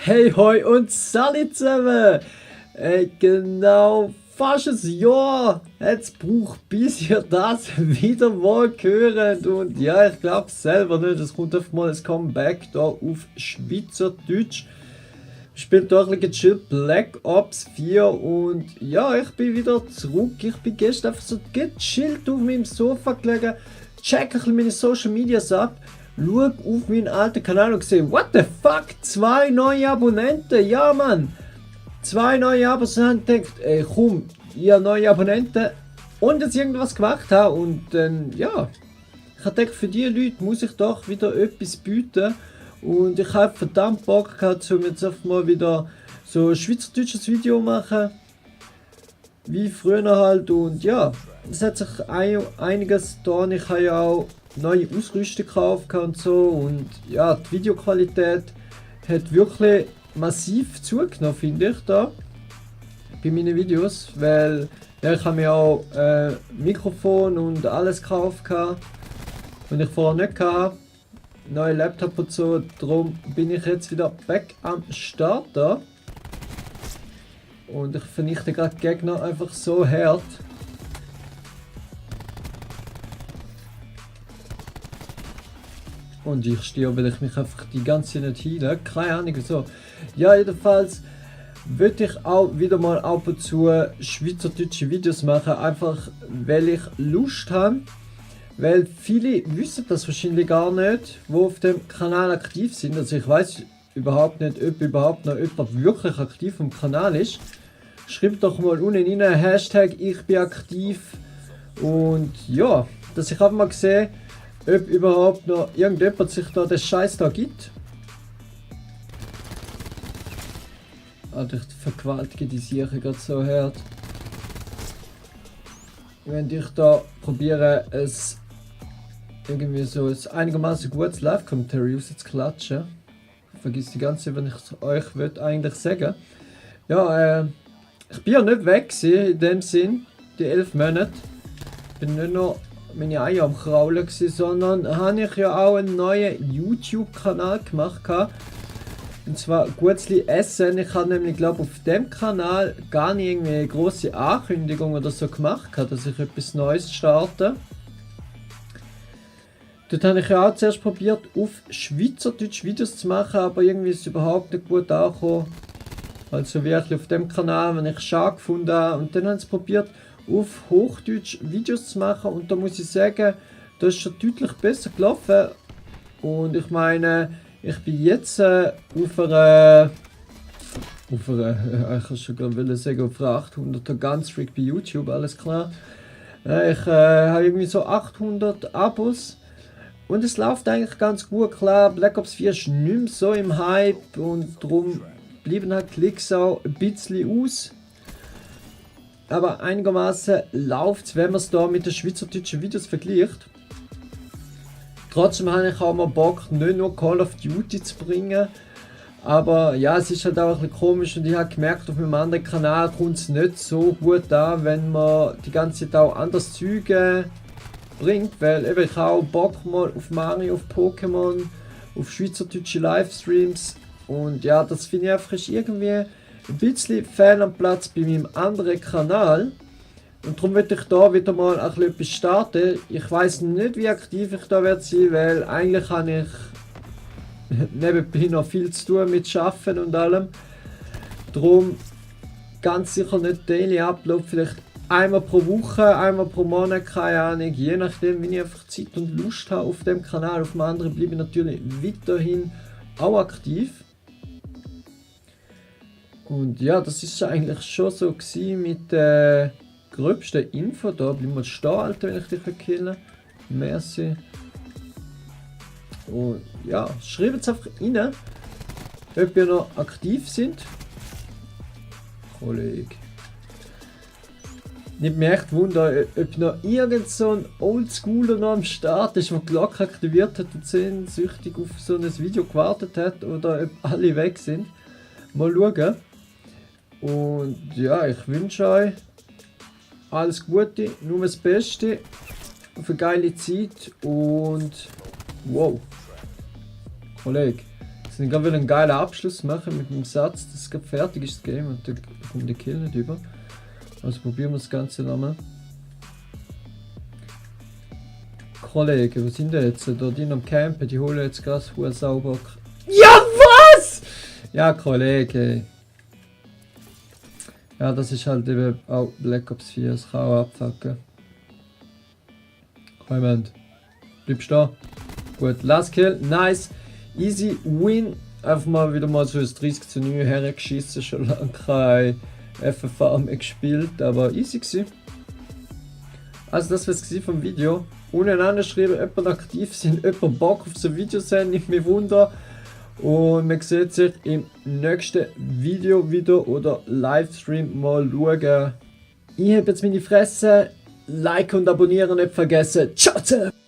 Hey, hoi und Sali zusammen! Genau, fast ein Jahr hat es gebraucht, bis ihr das wieder mal hört. Und ja, ich glaube selber nicht, es kommt einfach mal ein Comeback da auf Schweizerdeutsch. Spielt da ein bisschen gechillt Black Ops 4 und ja, ich bin wieder zurück. Ich bin gestern einfach so gechillt auf meinem Sofa gelegen, check ein bisschen meine Social Medias ab, schau auf meinen alten Kanal und sehe, what the fuck, 2 neue Abonnenten, ja Mann! 2 neue Abos und haben gedacht, ey komm, ihr neue Abonnenten und jetzt irgendwas gemacht habe und dann, ja, ich habe gedacht, für die Leute muss ich doch wieder etwas bieten. Und ich habe verdammt Bock gehabt, um jetzt einfach mal wieder so ein schweizerdeutsches Video machen. Wie früher halt. Und ja, es hat sich einiges getan. Ich habe ja auch neue Ausrüstung gekauft und so. Und ja, die Videoqualität hat wirklich massiv zugenommen, finde ich, da. Bei meinen Videos. Weil ja, ich habe mir auch Mikrofon und alles gekauft. Und ich vorher nicht hatte. Neuer Laptop und so, darum bin ich jetzt wieder back am Start da. Und ich vernichte gerade Gegner einfach so hart. Und ich stehe, weil ich mich einfach die ganze Zeit nicht heile. Keine Ahnung wieso. Ja, jedenfalls würde ich auch wieder mal ab und zu schweizerdeutsche Videos machen, einfach weil ich Lust habe. Weil viele wissen das wahrscheinlich gar nicht, die auf dem Kanal aktiv sind. Also ich weiß überhaupt nicht, ob überhaupt noch jemand wirklich aktiv am Kanal ist. Schreibt doch mal unten rein, Hashtag ich bin aktiv. Und ja, dass ich habe mal gesehen, ob überhaupt noch irgendjemand sich da den Scheiß da gibt. Alter, ich vergewaltige die Sache gerade so hart. Wenn ich da probiere, es irgendwie so ein einigermaßen gutes Live-Commentary rauszuklatschen. Ich vergiss die ganze, wenn ich es euch eigentlich sagen. Ja, ich bin ja nicht weg in dem Sinn, die 11 Monate. Ich bin nicht nur meine Eier am Kraulen gewesen, sondern habe ich ja auch einen neuen YouTube-Kanal gemacht. Und zwar Gutzli Essen. Ich habe nämlich, glaube auf dem Kanal gar nicht irgendwie eine grosse Ankündigung oder so gemacht, dass ich etwas Neues starte. Dort habe ich ja auch zuerst probiert, auf Schweizerdeutsch Videos zu machen, aber irgendwie ist es überhaupt nicht gut angekommen. Also wirklich auf dem Kanal, wenn ich schade gefunden habe. Und dann habe ich es probiert, auf Hochdeutsch Videos zu machen. Und da muss ich sagen, das ist schon deutlich besser gelaufen. Und ich meine, ich bin jetzt auf einer ich kann schon gerade sagen, auf einer 800er Gunstreak bei YouTube, alles klar. Ich habe irgendwie so 800 Abos. Und es läuft eigentlich ganz gut, klar. Black Ops 4 ist nicht mehr so im Hype und darum bleiben halt Klicks auch ein bisschen aus. Aber einigermaßen läuft es, wenn man es da mit den schweizerdeutschen Videos vergleicht. Trotzdem habe ich auch mal Bock, nicht nur Call of Duty zu bringen. Aber ja, es ist halt auch ein bisschen komisch und ich habe gemerkt, auf meinem anderen Kanal kommt es nicht so gut an, wenn man die ganze Zeit auch anderes Zeug bringt, weil eben ich auch Bock mal auf Mario, auf Pokémon, auf schweizerdeutsche Livestreams und ja, das finde ich einfach ist irgendwie ein bisschen fehl am Platz bei meinem anderen Kanal und darum würde ich da wieder mal ein bisschen etwas starten. Ich weiß nicht, wie aktiv ich da werde sein, weil eigentlich habe ich nebenbei noch viel zu tun mit Arbeiten und allem. Darum ganz sicher nicht Daily Upload, vielleicht einmal pro Woche, einmal pro Monat, keine Ahnung, je nachdem, wie ich einfach Zeit und Lust habe auf dem Kanal. Auf dem anderen bleibe ich natürlich weiterhin auch aktiv. Und ja, das ist eigentlich schon so gewesen mit der gröbsten Info da. Bleib mal stehen, Alter, wenn ich dich killen. Merci. Und ja, schreibt es einfach rein, ob ihr noch aktiv sind. Kollege. Nicht mich echt wundern, ob noch irgend so ein Oldschooler noch am Start ist, der die Glocke aktiviert hat und sehnsüchtig auf so ein Video gewartet hat oder ob alle weg sind. Mal schauen. Und ja, ich wünsche euch alles Gute, nur das Beste, auf eine geile Zeit und wow. Kollege, Ich will einen geilen Abschluss machen mit dem Satz, dass es fertig ist, das Game, und dann kommt der Kill nicht über. Also probieren wir das Ganze nochmal. Kollege, was sind denn jetzt? Dort in am Campen, die holen jetzt Gas, sauber. Ja, was? Ja, Kollege. Ja, das ist halt eben auch Black Ops 4, das kann auch abfucken. Clement, bleibst du da? Gut, last Kill, nice, easy win. Einfach mal wieder mal so ein 30:9 hergeschissen, schon lange kein FFA mehr gespielt, aber easy gewesen. Also das war's vom Video. Untereinander schreiben, jemand aktiv sind, jemand Bock auf so Videos haben, nicht mehr Wunder. Und man sieht sich im nächsten Video wieder oder Livestream mal schauen. Ich habe jetzt meine Fresse, Like und Abonnieren nicht vergessen. Ciao zusammen!